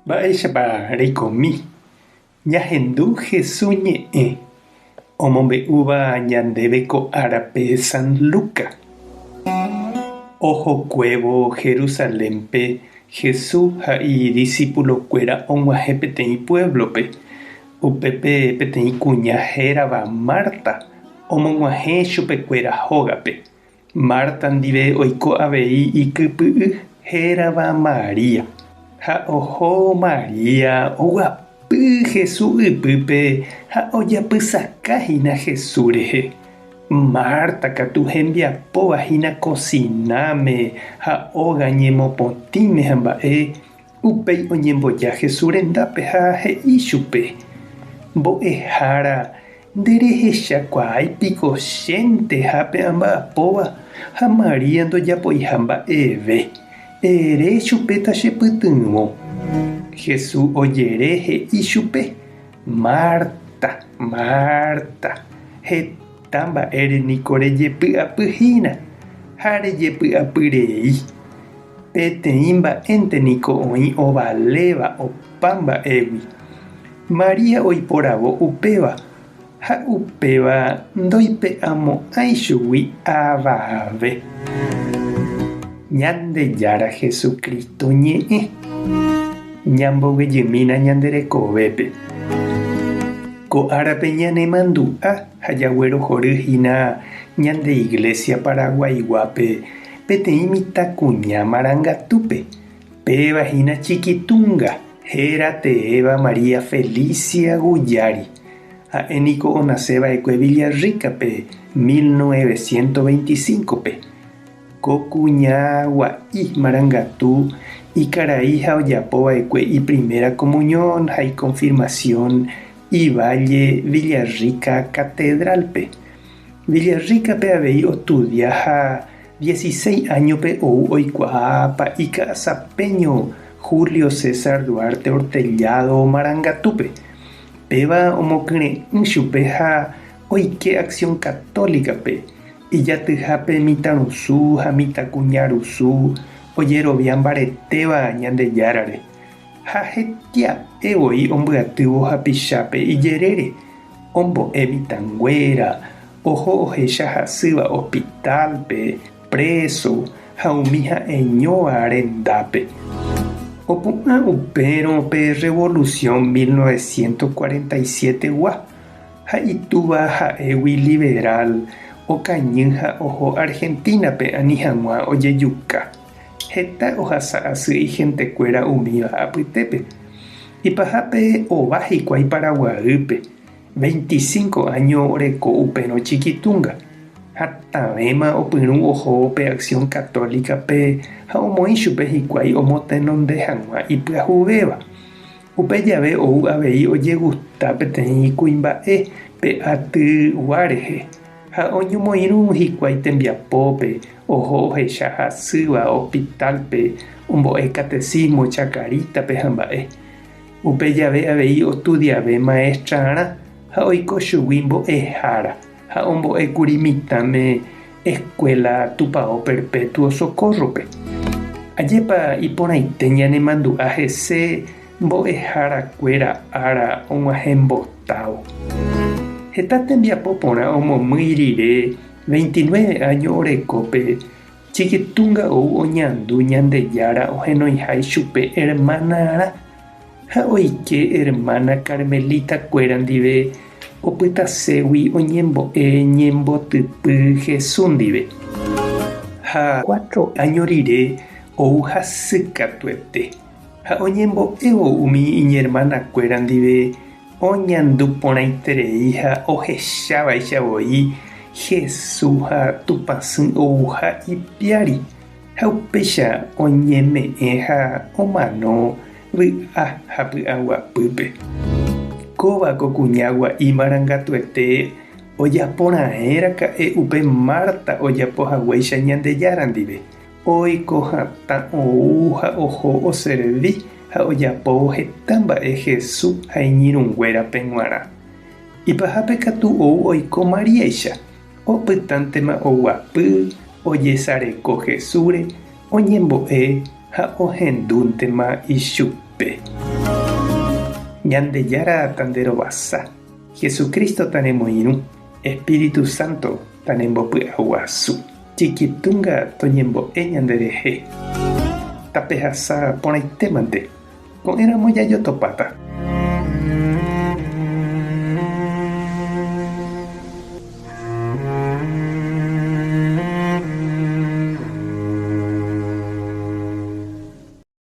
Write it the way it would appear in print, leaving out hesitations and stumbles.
Mba'éichapa reikomi ñahendu Hesu ñe'ẽ omombe'úva ñandéve ko árape San Luca? Ohokuévo Jerusalénpe Hesu ha idisipulokuéra og̃uahẽ peteĩ puévlope. Upépe peteĩ kuña hérava Marta omog̃uahẽ chupekuéra hógape. Marta ndive oiko avei ikypy'y hérava María. Ha oho María oguapy Jesús ypýpe ha ojapysaka hína Jesús rehe. Marta katu hembiapóva hína kosináme ha óga ñemopotĩme ha mba'e, upéi oñemboja Jesús rendápe ha he'i chupe, Mbo'ehára, Nderehechakuaái piko chénteha pe amba'apóva ha María ndojapoiha mba'eve. Ere chupe tachepytyvõ. Jesús ojere he'i chupe, Marta, Marta, heta mba'ére niko rejepy'apy hína ha rejepy'apy rei. Peteĩ mba'énte niko oĩ ovaléva opa mba'égui. María oiporavo upéva, ha upéva ndoipe'amo'ãi chugui avave. Ñandejára Jesucristo ñe'ẽ, ñamboguejymína ñande rekovépe. Ko árape ñanemandu'a ha jaguerohory hína ñande Iglesia Paraguaiguápe peteĩ mitãkuña marangatúpe, Péva hína Chiquitunga, héra teéva María Felicia Guyari. Ha'e niko onase va'ekue Villarrica-pe 1925-pe. Ko kuña gua'i marangatu ikarai ha ojapo va'ekue iprimera comunión ha iconfirmación ivalle Villarrica Catedral-pe. Villarrica-pe avei ostudia ha Dieciséis áñope ou oikuaa Pa'i Ka'asapeño Julio César Duarte Ortellado marangatúpe. Péva omokyre'ỹ chupe ha oike Acción Católica-pe, ijatyhápe mitãrusu ha mitãkuñarusu ojerovia mbaretéva Ñandejárare, ha hetia'e voi ombyatývo hapichápe ijerére, ombo'e mitãnguéra, Oho ohecha hasýva hospital-pe, preso ha umi ha'eñóva rendápe. Opu'ã upérõ pe Revolución 1947 gua, ha itúva ha'égui liberal okañy ha oho Argentina-pe ani hag̃ua ojejuka. Heta ohasa asy ihentekuéra umíva apytépe. Ipahápe ova hikuái Paraguaýpe. Veinticinco áño oreko upérõ Chiquitunga, hatãvéma opyrũ ohóvo pe Acción Católica-pe ha omoĩ chupe hikuái omotenonde hag̃ua ipyahuvéva. Upe jave ou avei ojegusta peteĩ kuimba'e pe atygua rehe, ha oñomoirũ hikuái tembiapópe, oho ohecha hasýva hospital-pe, ombo'e catecismo Chacarita-pe ha mba'e. Upe jave avei ostudiave maestrarã ha oiko chugui mbo'ehára ha ombo'ékuri mitãme Escuela Tupão Perpetuo Socorro-pe. Ajépa iporãite ñanemandu'a hese mbo'eharakuéra ára og̃uahẽmbotávo. Heta tembiapo porã omomýi rire veintinueve áño orekópe Chiquitunga ou oñandu Ñandejára ohenoiha ichupe hermana-rã, ha oike hermana Carmelita-kuéra ndive opytaségui oñembo'e ñembotypy Jesús ndive. Ha cuatro áño rire ou hasy katuete, ha oñembo'évo umi iñermanakuéra ndive Oñandu porãiterei ha ohechávaicha voi Hesu ha Tupãsy ouha ipiári, ha upéicha oñeme'ẽ ha omano vy'a ha py'aguapýpe. Kóva ko kuña gua'i marangatuete ojapo raẽ raka'e upe Marta ojapo haguéicha Ñandejára ndive, Oiko hatã ou ha oho oservi ha ojapóvo heta mba'e Jesús ha iñirũnguérape g̃uarã. Ipahápe katu ou oiko Maríaicha, opytántema oguapy, ojesareko Jesúsre, oñembo'e. Ha ohendúntema ichupe. Ñandejára tanderovasa, Jesucristo tanemoirũ, Espíritu Santo tanembopy'aguasu. Chiquitunga toñembo'e ñanderehe. Tapehasa porãitémante, ko'ẽramo jajotopáta.